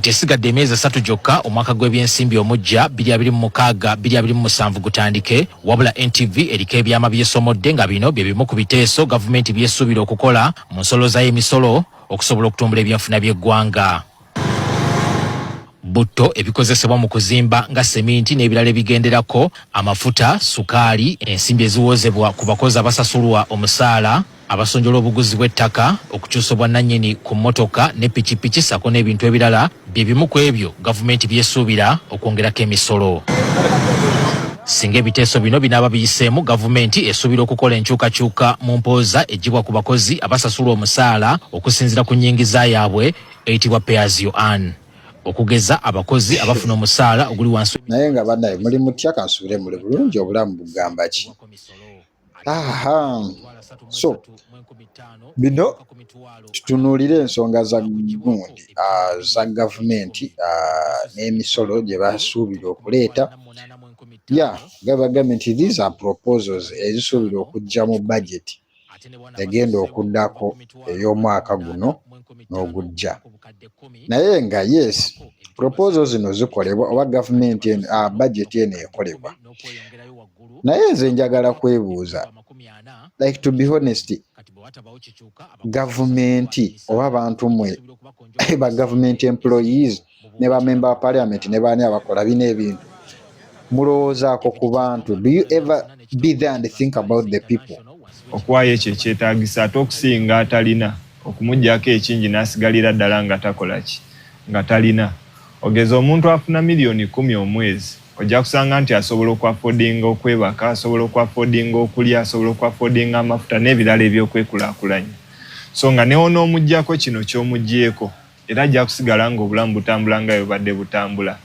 Kati esigadde emyezi 3 gyokka omwaka gw'ebyensimbi omujja 2026 2027 gutandike, wabula NTV eriko ebyama byesomodde nga bino bye bimu ku biteeso gavumenti byesuubira okukola mu nsoloza y'emisolo okusobola okutumbula ebyenfuna by'eggwanga. Butto, ebikozesebwa mu kuzimba nga seminti n'ebirala ebigenderako, amafuta, sukaali, ensimbi eziwoozebwa ku bakozi abasasulwa omusaala, abasonjola obuguzi bw'ettaka, okukyusa obwannannyini ku mmotoka ne pikipiki ssaako n'ebintu ebirala bye bimu ku ebyo gavumenti byesuubira okwongerako emisolo. Singa ebiteeso bino binaaba biyiseemu, gavumenti esuubira okukola enkyukakyuka mu mpooza eggyibwa ku bakozi abasasulwa omusaala okusinziira ku nnyingiza yaabwe eyitibwa pay as you earn. Okugeza abakozi abafuna omusaala oguli wansi Naye nga bannaye muli mutya? Kansubire muli bulungi. Obulamu bugamba ki? Aha, so bino tutunuulire ensonga za gundi za gavumenti n'emisolo gye basuubira okuleeta. Ya gabagambye nti these are proposals ezisuubira okujja mu budget egenda okuddako ey'omwaka guno n'ogujja. Naye nga yes, proposal zino zikolebwa oba gavumenti eno, budget eno ekolebwa, naye nze njagala kwebuuza, like, to be honest, gavumenti oba abantu mmwe ba government employees ne ba member wa parliament ne baani abakola bino ebintu, mulowoozaako ku bantu? Do you ever be there and think about the people? Okuwaayo ekyo ekyetaagisa, ate okusinga atalina okumuggyako ekingi n'asigalira ddala nga takola ki, nga talina. Ogeza omuntu afuna miliyoni 10 omwezi, ojja kusanga nti asobola okwaffordinga okwebaka, asobola okwaffordinga okulya, asobola okwaffordinga amafuta n'ebirala ebyokwekulaakulanya. So nga newonoomuggyako kino ky'omuggyeko, era ajja kusigala ng'obulamu butambula nga bwe butambula,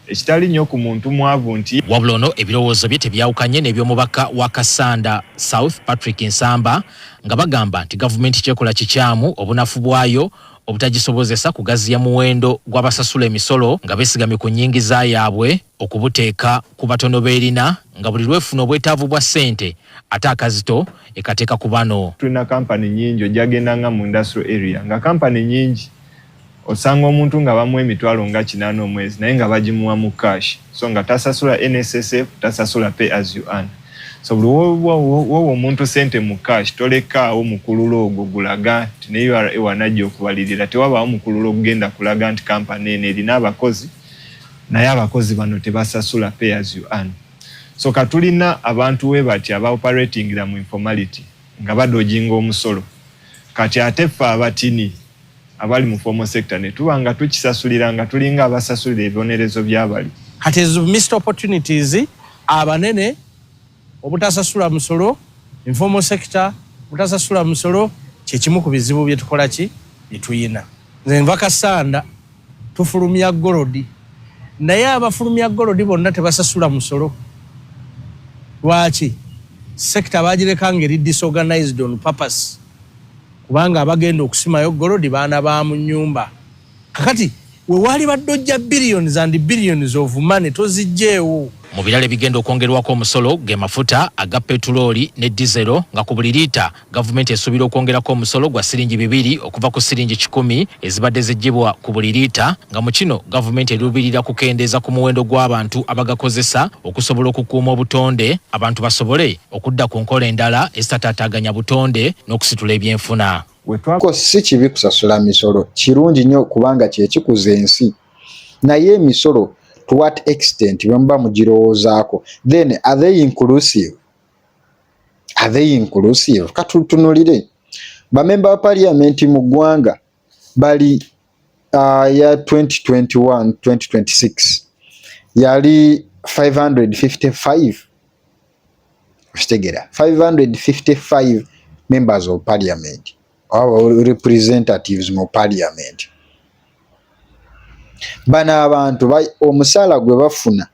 ekitali nnyo ku muntu mwavu nti Wabula ono ebirowoozo bye tebyawukanye n'eby'omubaka wa Kassanda South, Patrick Nsamba, nga bagamba nti gavumenti kyekola kikyamu, obunafu bwayo obutagisobozesa kugaziya muwendo gw'abasasula emisolo nga beesigamye ku nnyingiza yaabwe, okubuteeka ku batono beerina, nga buli lwefuna obwetaavu bwa ssente ate akazito ekateeka ku bano. Tulina kampani nyingi, ojja genda nga mu industrial area nga kampani nyingi, osanga omuntu nga bamuwa 800,000 omwezi, naye nga bagimuwa mu cash, so nga tasasula NSSF, tasasula pay as you earn. So buli wowa omuntu sente mu cash, tolekaawo mukululo ogwo gulaga nti ne URA wanajja okubalirira, tewabaawo mukululo ogugenda kulaga nti kampani eno erina abakozi, naye abakozi bano tebasasula pay as you earn. So katulina abantu we bati aba operatingira mu informality nga badodginga omusolo. Kati ate ffe abatini abali mu formal sector ne tuba nga tukisasulira, nga tulinga abasasulira ebibonerezo byabali. Kati ezo missed opportunities, abanene obutasasula musolo, informal sector obutasasula musolo, kyekimu ku bizibu byetukola ki byetuyina. Nze nva Kasanda, tufulumya gold, naye abafulumya gold bonna tebasasula musolo. Lwaki? Sector bagireka nga eri disorganized on purpose, kubanga abagenda okusimayo gold baana ba mu nyumba. Kakati wewaali badde ojja billions and billions of money, tozijjeewo. Mu birala ebigenda okwongerwako omusolo ge mafuta aga petulooli ne dizero, nga ku buli liita gavumenti esuubira okwongerako omusolo gwa siringi 2 okuva ku siringi 100 ezibadde ziggyibwa ku buli liita, nga mu kino gavumenti eruubirira kukendeeza ku muwendo gw'abantu abagakozesa okusobola okukuuma obutonde, abantu basobole okudda ku nkola endala ezitataataaganya butonde n'okusitula ebyenfuna. Ko si kibi kusasula misolo, kirungi nnyo kubanga kyekikuza ensi. Naye emisolo to what extent bwe muba mugirowoozaako? Then are they inclusive? Are they inclusive? Katutunulire bamemba ba parliament mu ggwanga bali ya 2021 2026 yali 555. Okitegeera? 555 members of parliament oba representatives mu parliament. Bano abantu omusaala gwe bafuna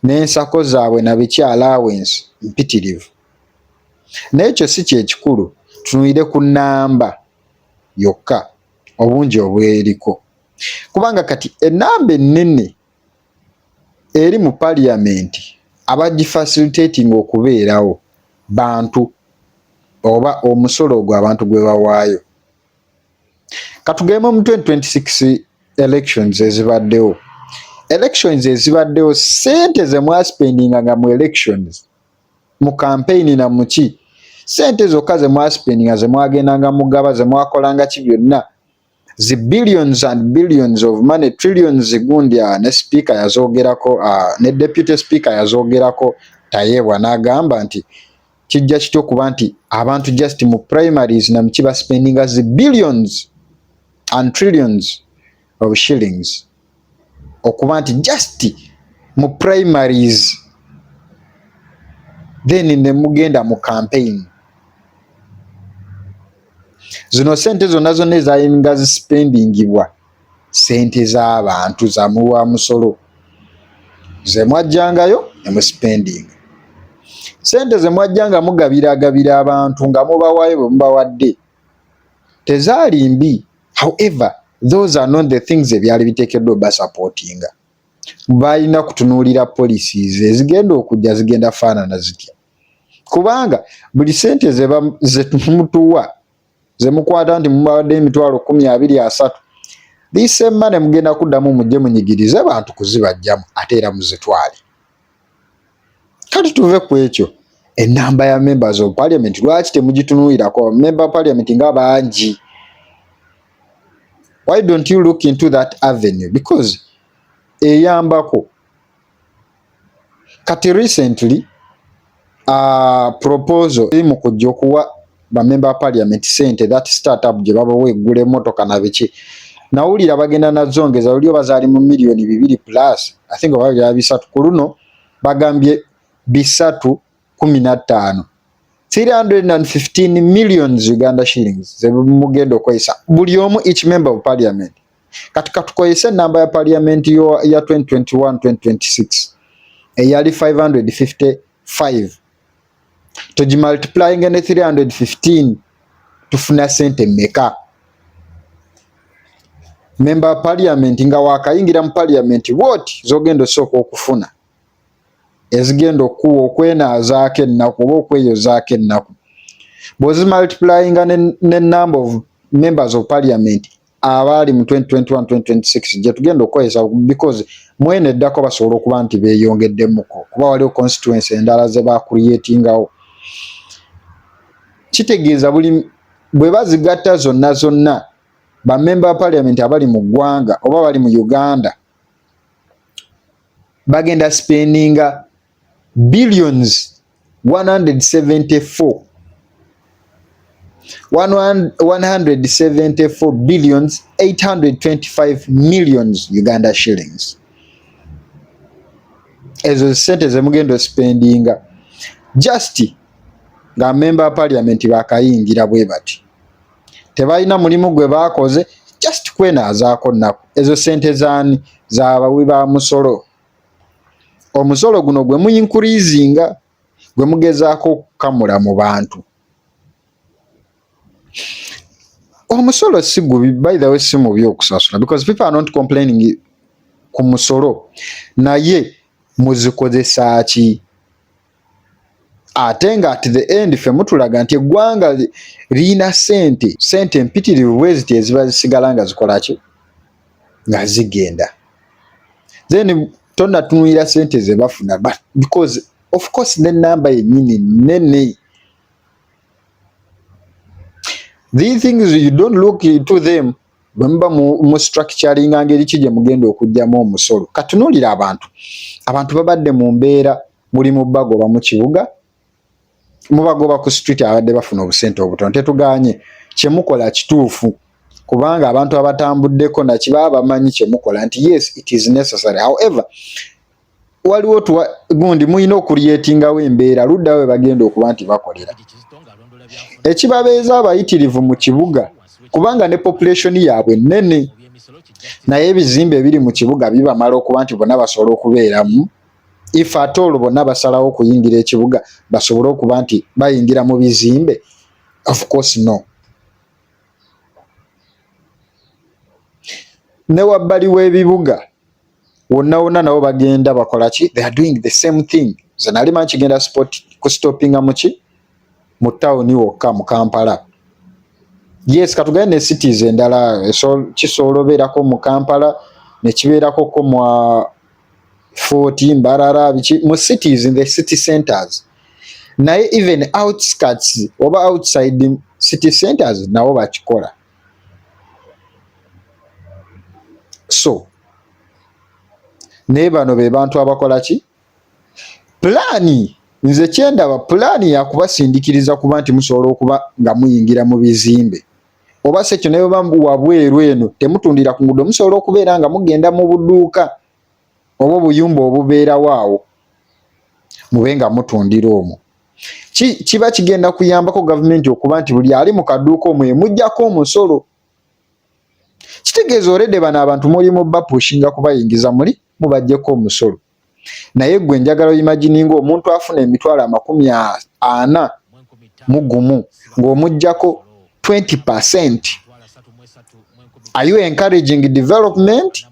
n'ensako zaabwe na biki, allowance mpitirivu. Naye ekyo si kyekikulu, tunuulire ku nnamba yokka, obungi obweriko, kubanga kati ennamba ennene eri mu parliament abagifacilitating okubeerawo bantu oba omusolo ogwo abantu gwe bawaayo. Katugende mu 2026. Elections ezibaddewo, elections ezibaddewo, sente ze mwaspendinga nga mu elections, mu campaign na muki, sente zokka ze mwaspendinga, ze mwagendanga mugaba, ze mwakolanga ki byonna, zi billions and billions of money, trillions. Gundi ne speaker yazoogerako, ne deputy speaker yazoogerako, Tayebwa, n'agamba nti kijja kitya okuba nti abantu just mu primaries na muki baspendinga zi billions and trillions of shillings, okuba nti just mu primaries, then ne mugenda mu campaign. Zino sente zonna zonna ezayinga zispendingibwa, sente z'abantu, zamuwa musolo, ze mwajjangayo ne muspendinga. Sente ze mwajjanga mugabiragabira abantu nga mubawaayo, bwe mubawadde tezaali mbi. However, those are not the things ebyali biteekeddwa obasupportinga. Balina kutunuulira policies ezigenda okujja zigenda faanana zitya, kubanga buli sente zemutuwa, zemukwata nti mubawadde 100,000, 20, 30, this same money mugenda kuddamu mujje munyigirize bantu kuzibajjamu, ate era muzitwale. Kati tuve ku ekyo. Enamba ya members of parliament, lwaki temugitunuulirako? Member of parliament nga bangi. Why don't you look into that avenue? Because eyambako. Kati recently proposal eri mu kujja okuwa bamember wa parliament sente, that startup gye babawa eggula emmotoka na biki. Nawulira bagenda nazongeza. Luli oba zaali mu miliyoni 2 plus, I think, oba byaba 3. Ku luno bagambye 315, 315 millions Uganda shillings zemugenda okweyisa buli omu, each member of parliament. Kati katukozese enamba ya parliament ya 2021 2026 eyali 555, tugimultiplying ne 315, tufuna sente mmeka? Member wa parliament nga wakayingira mu parliament, what zogenda osooka okufuna ezigenda okuwa okwenaazaako ennaku oba okweyozaako ennaku, bw'ozimultiplyinga ne number of members of parliament abaali mu 2021 2026 gye tugenda okukozesa, because mwene eddako basobola okuba nti beeyongeddemuko kuba waliwo constituency endala ze bacreatingawo, kitegeeza buli bwe bazigatta zonna zonna, bamemba ba parliament abali mu ggwanga oba bali mu Uganda bagenda spendinga billions 174, 174 billions 825 millions Uganda shillings. Ezo sente zemugenda ospendinga just nga member wa parliament bakayingira bwe bati, tebalina mulimu gwe bakoze, just kwenaazaako nnaku. Ezo sente zaani? Z'abawi ba musolo. Omusolo guno gwe muincreasinga, gwe mugezaako okukamula mu bantu. Omusolo si gubi, by the way, si mubi okusasula, because people are not complaining ku musolo, naye muzikozesa ki? Ate nga at the end ffe mutulaga nti eggwanga lirina sente, sente empitirivu bwe ziti eziba zisigala nga zikola ki? Nga zigenda. Then tonnatunulira sente ze bafuna, but because of course nenamba yennyini nene. These things you don't look into them bwe muba mu structuringa ngeri ki gye mugenda okuggyamu omusolo. Katunuulira abantu, abantu babadde mu mbeera, muli mu bagoba mu kibuga, mubagoba ku street, abadde bafuna obusente obutono. Tetuganye, kyemukola kituufu, kubanga abantu abatambuddeko nakibaba bamanyi kyemukola nti yes, it is necessary. However, waliwo tuwa gundi, mulina okucreatingawo embeera ludda we bagenda okuba nti bakolera ekibabeeza abayitirivu mu kibuga, kubanga ne population yaabwe nnene, naye ebizimbe ebiri mu kibuga bibamala okuba nti bonna basobola okubeeramu? If at all bonna basalawo okuyingira ekibuga, basobole okuba nti bayingira mu bizimbe? Of course no. Ne wabbali w'ebibuga wonna wonna nabo bagenda bakola ki? They are doing the same thing. Nze nali manyi kigenda spot kustopinga muki, mu tawuni wokka, mu Kampala. Yes, katugende ne cities endala, kisobola obeerako mu Kampala nekibeerako ko mu Fort, Mbarara, biki, mu cities, in the city centers. Naye even outskirts oba outside city centers nabo bakikola. So naye bano be bantu abakola ki? Pulaani, nze kyendaba pulaani yakubasindikiriza kuba nti musobola okuba nga muyingira mu bizimbe oba si ekyo, naye oba wabweru eno temutundira ku nguudo, musobola okubeera nga mugenda mu buduuka oba obuyumba obubeerawo awo mube nga mutundira omwo. Kiba kigenda kuyambako gavumenti okuba nti buli ali mu kaduuka omwo emuggyako omusolo. Kitegeeza already bano abantu muli mu bapushinga kubayingiza muli mubaggyeko omusolo. Naye gwe njagala oimagininga omuntu afuna emitwalo 41 ng'omuggyako 20%. Are you encouraging development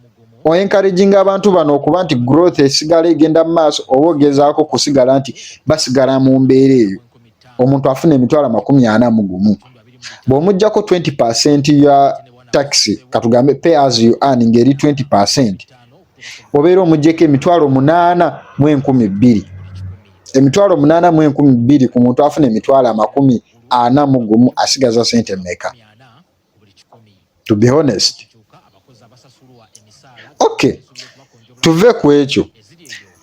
or encouraging abantu bano okuba nti growth esigala egenda mu maaso, oba ogezaako kusigala nti basigala mu mbeera eyo? Omuntu afuna emitwalo 41 bw'omuggyako 20% ya tax, katugambe pay as you earn ng'eri 20%, obeera omuggyeko 8,002. 8,002 ku muntu afuna emitwalo 41 asigaza sente mmeka? To be honest. Okay, tuve ku ekyo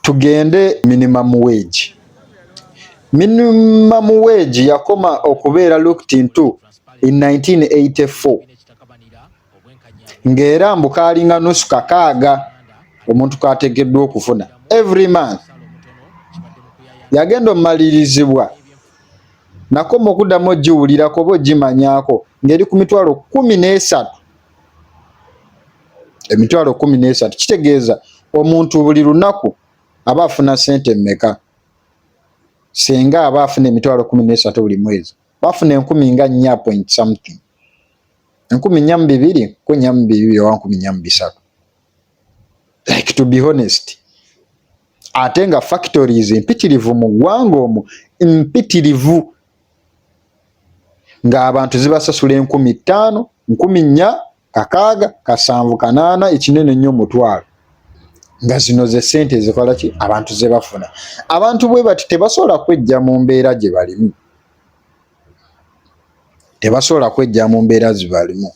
tugende minimum wage. Minimum wage yakoma okubeera looked into in 1984, ng'era mbu kaalinga nusu kakaaga omuntu kateekeddwa okufuna every month. Yagenda omumalirizibwa, nakoma okuddamu ogiwulirako oba ogimanyaako ng'eri ku 13,000. 13,000 kitegeeza omuntu buli lunaku aba afuna sente mmeka? Singa aba afuna 13,000 buli mwezi, bafuna enkumi nga nnya point something, 4,200 ku 4,200 oba 4,300, like to be honest. Ate nga factories mpitirivu mu ggwanga omwo, mpitirivu, ng'abantu zibasasula 5,000, 4,000, 600, 700, 800, ekinene nnyo 1,000, nga zino ze ssente ezikola ki abantu ze bafuna. Abantu bwe bati tebasobola kwejja mu mbeera gye balimu, tebasobola kwejja mu mbeera ze balimu.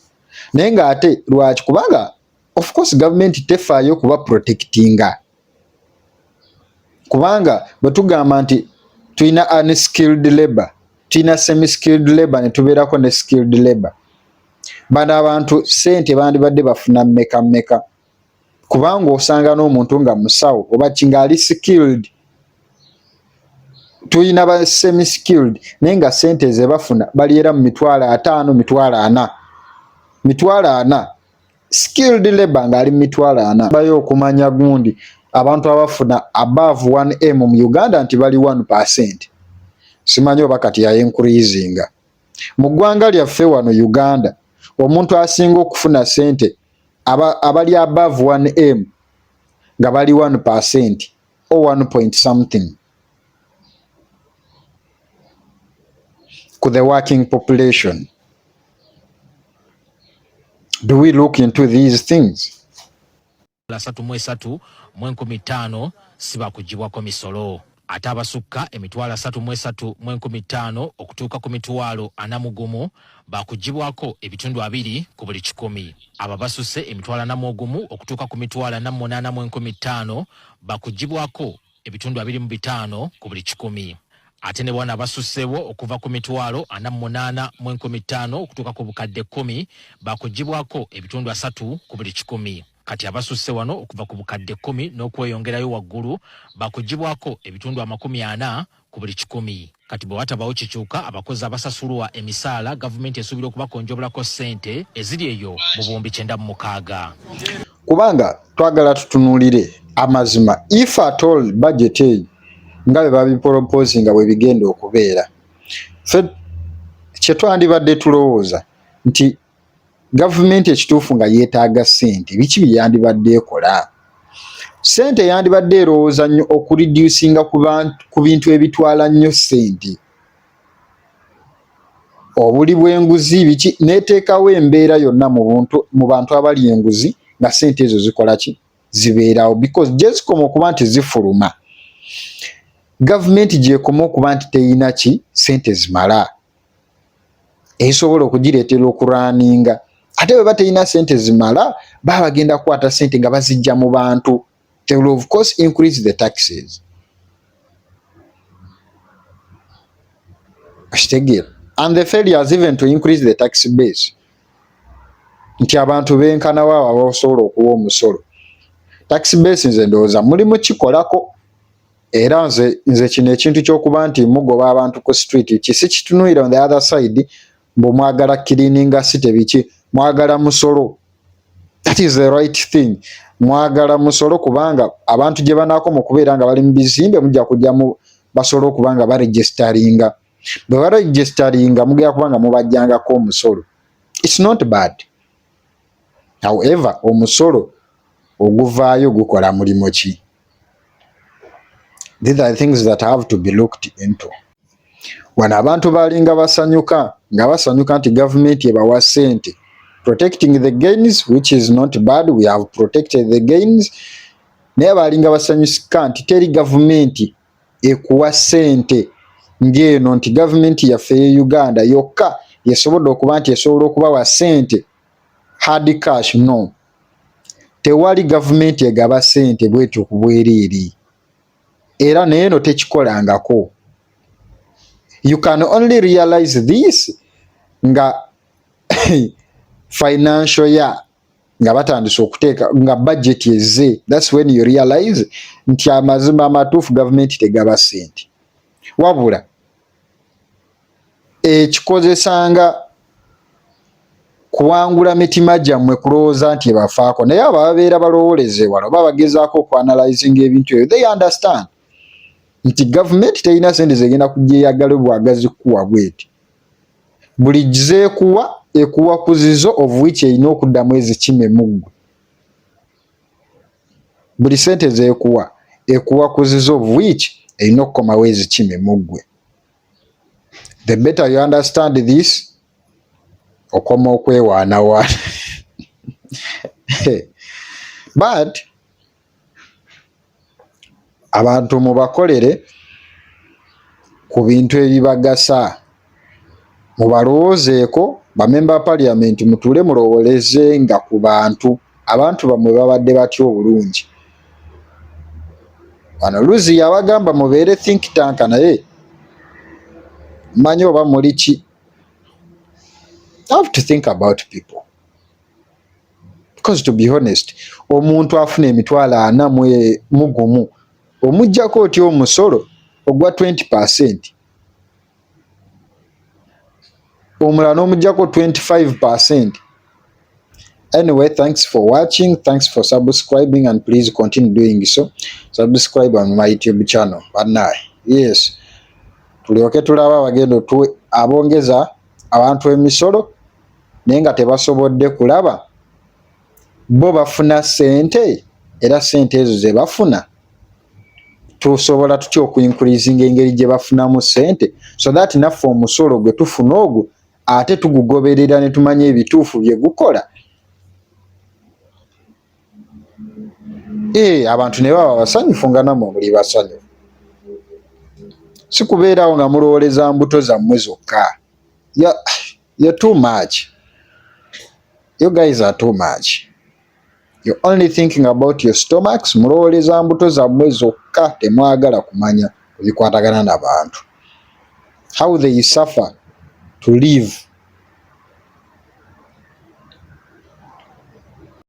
Naye ng'ate lwaki? Kubanga of course gavumenti tefaayo kuba protectinga, kubanga bwe tugamba nti tulina unskilled labor, tulina semi skilled labor, ne tubeerako ne skilled labor, bano abantu sente bandibadde bafuna mmeka mmeka? Kubanga osanga n'omuntu nga musawo oba ki ng'ali skilled, tulina ba semi skilled, naye nga sente ze bafuna bali era mu 50,000, 40,000, 40,000. Skilled labor ng'ali mu 40,000. Bayo okumanya gundi abantu abafuna above 1M mu Uganda nti bali 1%. Simanyi oba kati ya increasinga. Mu ggwanga lyaffe wano Uganda, omuntu asinga okufuna sente abali above 1M nga bali 1% or 1 point something ku the working population. Do we look into these things? 33,500 si bakugibwako misolo, ate abasukka 33,500 okutuuka ku 41,000 bakugibwako ebitundu 20 ku buli kikumi. Abo abasusse 41,000 okutuuka ku 48,500 bakugibwako ebitundu 25 ku buli kikumi. Ate ne bwana abasusseewo okuva ku 48,500 okutuuka ku 10,000 bakugibwako ebitundu 30 ku buli kikumi. Kati abasusse wano okuva ku 10,000 n'okweyongerayo waggulu bakugibwako ebitundu 40 ku buli kikumi. Kati bwe watabawo kikyuka, abakozi abasasulwa emisaala gavumenti esuubira okubakonjobulako ssente eziri eyo mu 96,000. Kubanga twagala tutunuulire amazima, if at all budget eyo nga bwe babiporoposinga bwe bigenda okubeera, ffe kye twandibadde tulowooza nti gavumenti ekituufu nga yeetaaga ssente, biki bye yandibadde ekola? Ssente yandibadde erowooza nnyo okureducinga ku bintu ebitwala nnyo ssente. Obuli bw'enguzi biki, neteekawo embeera yonna mu buntu, mu bantu abali enguzi, nga sente ezo zikola ki? Zibeerawo, because gye zikoma okuba nti zifuluma, gavumenti gyekoma okuba nti teyina ki, sente zimala ezisobola okugireetera okulwaninga. Ate bwe bateyina sente zimala, baba bagenda kukwata sente nga bazijja mu bantu. They will of course increase the taxes. Okitegeera? And the failures even to increase the tax base, nti abantu benkanawo abo abasobola okuwa omusolo. Tax base, nze ndowooza mulimu kikolako. Era nze kino ekintu ky'okuba nti mugoba abantu ku street kisi kitunuulira on the other side, mbu mwagala cleaninga city, biki, mwagala musolo. That is the right thing. Mwagala musolo kubanga abantu gye banaakoma okubeera nga bali mu bizimbe, mujja kujjamu basobole okuba nga baregisteringa. Bwe baregisteringa, mugenda kuba nga mubajjangako omusolo. It's not bad. However, omusolo oguvaayo gukola mulimu ki? These are things that have to be looked into. Wano abantu balinga basanyuka, nga basanyuka nti gavumenti ebawa ssente, protecting the gains, which is not bad. We have protected the gains, naye balinga basanyuka nti teri gavumenti ekuwa ssente ng'eno, nti gavumenti yaffe ye Uganda yokka yesobodde okuba nti esobola okubawa ssente hard cash. No, tewali gavumenti egaba ssente bwetyo ku bwereere, era neeno tekikolangako. You can only realize this nga financial year nga batandise okuteeka, nga budget ezze. That's when you realize nti amazima amatuufu, gavumenti tegaba ssente, wabula ekikozesanga kuwangula mitima gyammwe kulowooza nti ebafaako. Naye abo babeera balowooleza ewala oba bagezaako okuanalyzinga ebintu ebyo, they understand nti gavumenti terina sente zegenda kujja eyagala bwagazi kukuwa bweti. Buli zeekuwa, ekuwa ku zizo, of which erina okuddamu ezikime muggwe. Buli sente zeekuwa, ekuwa ku zizo, of which erina okukomawo ezikime muggwe. The better you understand this, okoma okwewaanawaana. But abantu mubakolere ku bintu ebibagasa, mubalowoozeeko. Bamemba parliament, mutuule mulowooleze nga ku bantu. Abantu bammwe babadde batya obulungi? Wano Luzi yabagamba mubeere think tank, naye manyi oba muli ki. Have to think about people, because to be honest, omuntu afuna 401,000, omuggyako otya omusolo ogwa 20%, omulala n'omuggyako 25%? Anyway, thanks for watching, thanks for subscribing, and please continue doing so. Subscribe on my YouTube channel, bannaye. Yes, tulyoke tulaba abagenda abongeza abantu emisolo, naye nga tebasobodde kulaba bo bafuna ssente, era ssente ezo ze bafuna tusobola tutya okuincreasinga engeri gye bafunamu ssente, so that naffe omusolo gwe tufuna ogwo ate tugugoberera ne tumanya ebituufu bye gukola. Abantu ne baba basanyufu nga nammwe muli basanyufu, si kubeerawo nga mulowooleza mbuto zammwe zokka. You're too much. You guys are too much. You're only thinking about your stomachs. Mulowooleza mbuto zammwe zokka, temwagala kumanya ebikwatagana n'abantu, how they suffer to live.